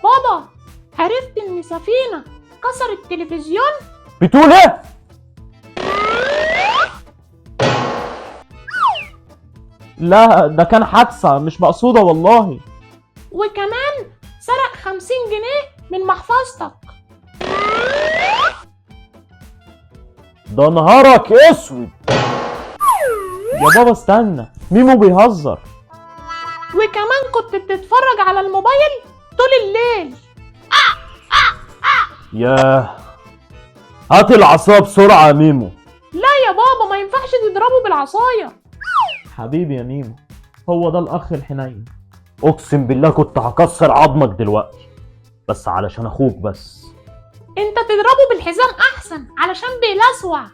بابا، عرفت ان سفينة كسر التلفزيون؟ بتقول ايه؟ لا ده كان حادثة مش مقصودة والله. وكمان سرق 50 جنيه من محفظتك. ده نهارك اسود يا بابا. استنى، ميمو بيهزر. وكمان كنت بتتفرج على الموبايل طول الليل. ياه، هات العصا بسرعة يا ميمو. لا يا بابا، ما ينفعش تضربه بالعصاية. حبيبي يا ميمو، هو ده الأخ الحنين. أقسم بالله كنت هكسر عظمك دلوقتي بس علشان أخوك بس. انت تضربه بالحزام احسن علشان بيلسوع.